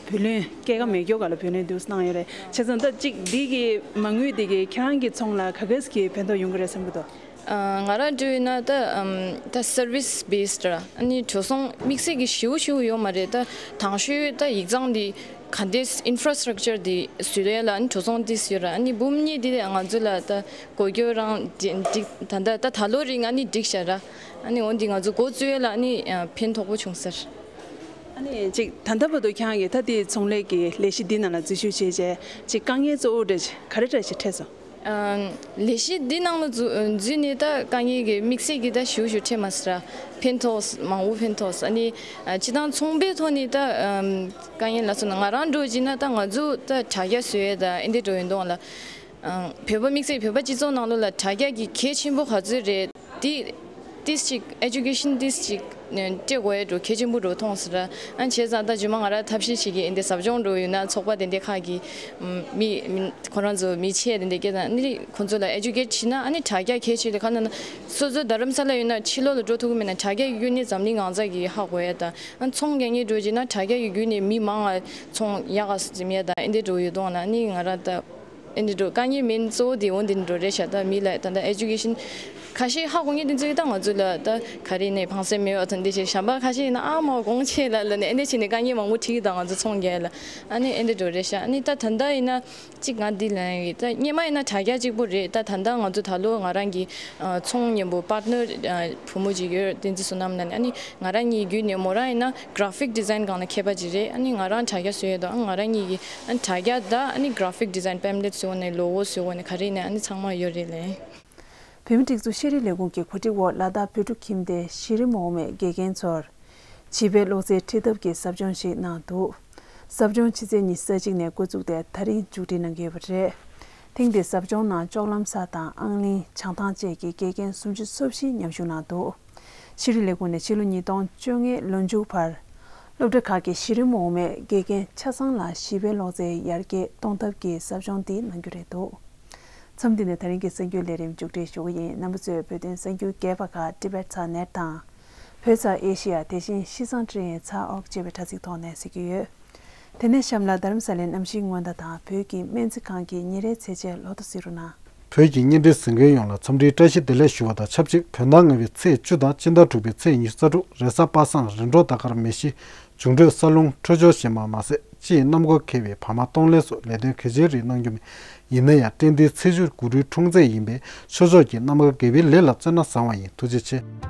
བུ་ལོན་སྐྱེད་ཀ་མེད་སྐྱོ་ག་ལ་བུ་ལོན་བསྡུས་གནང་ཡོད་རེད། བྱས་ཙང་ད་གཅིག་འདི་གི་མ་དངུལ་འདི་གི་ཁྱེད་རང་གི་ཚོང་ལ་ག་གས་ཀྱི་ཕན་ཐོགས་ཡོང་གི་རེད་བསམ་གྱི་འདུག་ཨ་ང་རང་འདྲ་བོ་ཡིན་ན་ད་ཨམ་ད་service based ར། ཨ་ནི་འགྲོ་སོང་དམིགས་བསལ་གྱི་ཞེ་པོ་ཞེ་པོ་ཡོད་མ་རེད། ད་དང་ཤོས་ད་ཡིག་ཚང་འདི་ག་འདྲས་infrastructure འདི་བཟོ་ཡས་ལ་ཨ་ནི་འགྲོ་སོང་འདི་ཡོད་ར། ཨ་ནི་འབུམ་གཉིས་འདི་ང་ཚོ་ལ་ད་གོ་སྐྱོ་རང་འགྲིག་ད་ད་ད་ད་ལོ་རིང་ཨ་ནི་འགྲིག་བཞག་ར། ཨ་ནི་འོ་འདི་ང་ཚོ་འགོ་བཙུགས་ཡས་ལ་ཨ་ནི་ཕན་ཐོགས་པོ་བྱུང་ཟེར། ཨ་ནི་ཅིག་ད་ལྟ་བར་དུ་ཁྱེད་རང་གིས་ད་ལྟའི་ཚོང་ལས་ཀྱི་ལས་གཞི་འདི་ནང་ལ་འཛུལ་ཞུགས་བྱས་རྗེས་ཅིག་དཀའ་ངལ་གཙོ་བོ་འདྲ་ག་རེ་འདྲ་ཞིག་འཕྲད་སོང་། ཨ་ལས་གཞི་འདི་ནང་ལ་འཛུལ་འཛུལ་ནས་ད་དཀའ་ངལ་གྱི་དམིགས་བསལ་གྱི་ད་ཞེ་པོ་ཞིག་འཕྲད་མ་སོང་ར། ཕན་ཐོགས་མང་པོ་ཕན་ཐོགས། ཨ་ནི་ཨ་སྤྱིར་བཏང་ཚོང་པའི་ཐོག་ནས་ད་ཨམ་དཀའ་ངལ་ལབ་སོང་ན་ང་རང་འདྲ་བོ་བྱས་ན་ད་ང་ཚོ་ད་དྲ་རྒྱ་བཟོ་ཡས་ད་ཨེ་འདྲ་འདྲ་བོ་ཡིན་དོན་ལ། ཨང་བོད་པ་དམིགས་བསལ་བོད་པ་སྤྱི་ཚོགས་ནང་ལོགས་ལ་དྲ་རྒྱ་གི་གལ་ཆེན་པོ་ག་ཚོད་རེད། དེ་ཏིས་ཅིག་education ཏིས་ཅིག་སྤྲད་དགོས་ཡས་འདྲ་གལ་ཆེན་པོ་འདྲ་མཐོང་སོང་ར། ཨ་བྱས་ཙང་ད་རྗེས་མ་ང་རང་ཐབས་ཤེས་བྱེད་ཀྱི་ཨེ་འདི་ཟབ་སྦྱོང་འདྲ་ཡོད་ན་ཚོགས་པ་དེ་འདྲ་ཁག་གི་མི་མི་ཁོ་རང་ཚོ་མི་ཆེ་དེ་འདྲ་སྐད་དང་ནི་ཁོ་ཚོ་ལ་educate བྱེད་ན་ཨ་ནི་དྲ་རྒྱ་གལ་ཆེ་དེ་ག་ན་ན་སོ་སོ་རྡ་རམ་ས་ལ་ཡོད་ན་ཕྱི་ལོགས་ལ་འགྲོ་ཐུབ་ཀྱི་མེད་ན་དྲ་རྒྱ་ཡོད་ནི་འཛམ་གླིང་གང་ས་གི་ཧ་གོ་ཡས་ད། ཨ་ཚོང་རྒྱག་མཁན་འདྲ་བྱེད་ན་དྲ་རྒྱ་ཡོད་ནི་མི་མང་ང་ཚོང་ཡག་ག་འཛིན་ཡས་ད་ཨེ་འདི་འདྲ་ཡོད་དོ་ན་ནི་ང་རང་ད། ཨེ་འདི་འགྲོ་དཀའ་ངལ་མིན་གཙོ་བོ་དེ་འོ་འདི་འགྲོ་རེད་ཤག་ད་མི་ལ་ད་ལྟ་education ཁ་ཤས་ཧ་གོ་མཁན་དེ་ཚོ་ད་ང་ཚོ་ལ་ད་ག་རེ་ནས་ཕངས་སེམས་མེད་པ་དང་འདི་བྱས་གཞན་པ་ཁ་ཤས་ཡིན་ན་ཨ་མ་གོང་ཆེ་ལ་ལ་ནས་ཨེ་འདི་བྱས་ནས་དཀའ་ངལ་མང་པོ་འཕྲད་ཀྱི་ད་ང་ཚོ་ཚོང་རྒྱག་ལ་ཨ་ནི་ཨེ་འདི་འགྲོ་རེད་ཤག་ཨ་ནི་ད་ད་ལྟ་ཡིན་ན་གཅིག་ང་འདི་ལ་ཡིན་ད་སྔོན་མ་ཡིན་ན་དྲ་རྒྱ་གཅིག་པོ་རེད། ད་ད་ལྟ་ང་ཚོ་ད་ལོ་ང་རང་གི་ཚོང་མཉམ་པོ་partner བུ་མོ་ཅིག་ཡོད་བསྟན་འཛིན་བསོད་ནམས་ལ་ནས་ཨ་ནི་ང་རང་གཉིས་བརྒྱུད་ནས་མོ་རང་ཡིན་ན་graphic design སྒང་ལ་མཁས་པ་ཅིག་རེད། ཨ་ནི་ང་རང་དྲ་རྒྱ་བཟོ་ཡས་དང་ཨ་ང་རང་གཉིས་ཀྱི་ཨ་ནི་དྲ་རྒྱ་དང་ཨ་ནི་graphic design pamphlet བཟོ་ནས་logo བཟོ་ནས་ག་རེ་ནས་ཨ་ནི་ཚང་མ་ཡོད་རེད་ལེ། བོད་མི་སྒྲིག་འཛུགས་ཤེས་རིག་ལས་ཁུངས་ཀྱི་གོ་སྒྲིག་འོག་ལ་དྭགས་བོད་ཕྲུག་ཁྱིམ་སྡེའི་གཞི་རིམ་འོག་མའི་དགེ་རྒན་ཚོར་བྱིས་པའི་བློ་རྩེ་ཁྲིད་ཐབས་ཀྱི་ཟབ་སྦྱོང་ཞིག་གནང་འདུག་ཟབ་སྦྱོང་ཕྱི་ཚེས་ཉི་ཤུ་རྩ་གཅིག་ནས་འགོ་བཙུགས་ཏེ་ད་རིང་མཇུག་སྒྲིལ་གནང་གི་ཡོད་པ་རེད། ཐེངས་འདིའི་ཟབ་སྦྱོང་ནང་ལྕོག་ལམ་ས་དང་ཨང་གླིང་བྱང་ཐང་བཅས་ཀྱི་དགེ་རྒན་སུམ་ཅུ་སོ་བཞི་མཉམ་ཞུགས་གནང་འདུག་ཤེས་རིག་ལས་ཁུངས་ནས་ཕྱི་ལོ་ཉིས་སྟོང་བཅོ་ལྔའི་ལོ་མཇུག་བར་སློབ་གྲྭ་ཁག་གི་གཞི་རིམ་འོག་མའི་དགེ་རྒན་ཆ་ཚང་ལ་བྱིས་པའི་ཀློག་རྩལ་ཡར་རྒྱས་གཏོང་ཐབས་ཀྱི་ཟབ་སྦྱོང་འདི་གནང་རྒྱུ་རེད་འདུག་མཚམས་འདི་ནས་ད་རིང་གི་གསར་འགྱུར་ལས་རིམ་མཇུག་སྒྲིལ་ཞུ་གི་ཡིན། རྣམ་པ་ཚོས་བོད་དོན་གསར་འགྱུར་རྒྱས་པ་ཁག་ཊི་བེཊ་ཚག་ནེཊ་དང་། བོད་ཚག་ཨེ་ཤི་ཡ། དེ་བཞིན་ཤིས་ཙང་ཊི་ཝི་ཨེན་ཚག་ཨོག་ཅེས་པའི་དྲ་ཚིགས་ཐོག་ནས་གཟིགས་ཀྱི་ཡོད། དེ་ནས་གཤམ་ལ་རྡ་རམ་ས་ལའི་གནམ་གཤིས་སྔོན་བརྡ་དང་བོད་ཀྱི་སྨན་རྩིས་ཁང་གི་ཉིན་རེའི་ཚེས་ཆའི་ལོ་ཐོ་གཟིགས་རོགས་གནང་། བོད་ཀྱི་བརྙན་འཕྲིན་གཟིགས་མཁན་ཡོངས་ལ་འཚམས་འདྲིའི་བཀྲ་ཤིས་བདེ་ལེགས་ཞུ་བ་དང་ཆབས་ཅིག་བོད་ཟླ་ལྔ་པའི་ཚེས་བཅུ་དང་སྤྱི་ཟླ་དྲུག་པའི་ཚེས་ཉི་ཤུ་རྩ་དྲུག་རེས་གཟའ་པ་སངས། རི་འབྲོག་དར་དཀར། མེ་བཞི། འབྱུང་འཕྲོད་ས་རླུང། འཕྲོད་སྦྱོར་ཞན་པ་མ་ཟད། སྤྱི་ཡི་གནམ་སྒོ་འཁེལ་བའི་བར་མ་གཏོང་ལེན་སོགས་ལས་དོན་གལ་ཆེའི་རིགས་གནང་རྒྱུ་མེད། ཡིན་ན་ཡང་སྤྲེལ་ཟླའི་ཚེས་བཅུ་དགུ་སྦྲུལ་འཁྲུངས་ཚེས་ཡིན་པས་ཆོས་ཕྱོགས་ཀྱི་རྣམ་དཀར་དགེ་བའི་ལས་ལ་བརྩོན་ན་བཟང་བ་ཡིན། ཐུགས་རྗེ་ཆེ།